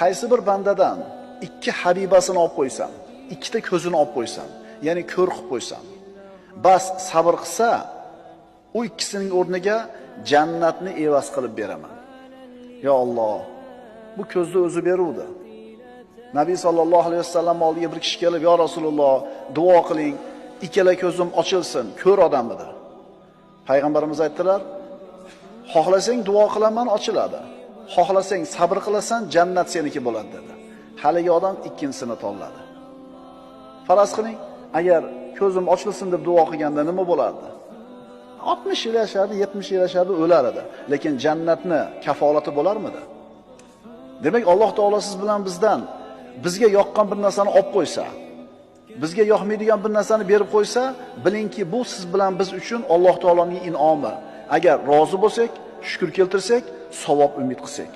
Qaysi bir bandadan ikki habibasini olib qo'ysam, ikkita ko'zini olib qo'ysam, ya'ni ko'r qilib qo'ysam, bas sabr qilsa, u ikkisining o'rniga jannatni evaz qilib beraman. Ya Alloh, bu ko'zni o'zi beruvdi. Nabiy sallallohu alayhi vasallam oldiga bir kishi kelib, "Ya Rasululloh, duo qiling, ikkala ko'zim ochilsin, ko'r odam edi." Payg'ambarimiz aytdilar, "Xohlasang duo qilaman, ochiladi. Xohlasang sabr qilasan, jannat seniki bo'ladi" dedi. Haligi odam ikkinchisini tanladi. Faraz qiling, agar ko'zim ochilsin deb duo qilganda nima bo'lardi? 60 yil yashardi, 70 yil yashardi, o'lar edi. Lekin jannatni kafolati bo'larmidi? Demak, Alloh taolo siz bilan bizdan bizga yoqqan bir narsani olib qo'ysa, bizga yoqmaydigan bir narsani berib qo'ysa, bilingki, bu siz bilan biz uchun Alloh taoloning in'omi. Agar rozi bo'lsak, shukr keltirsak, savob umid qilsak.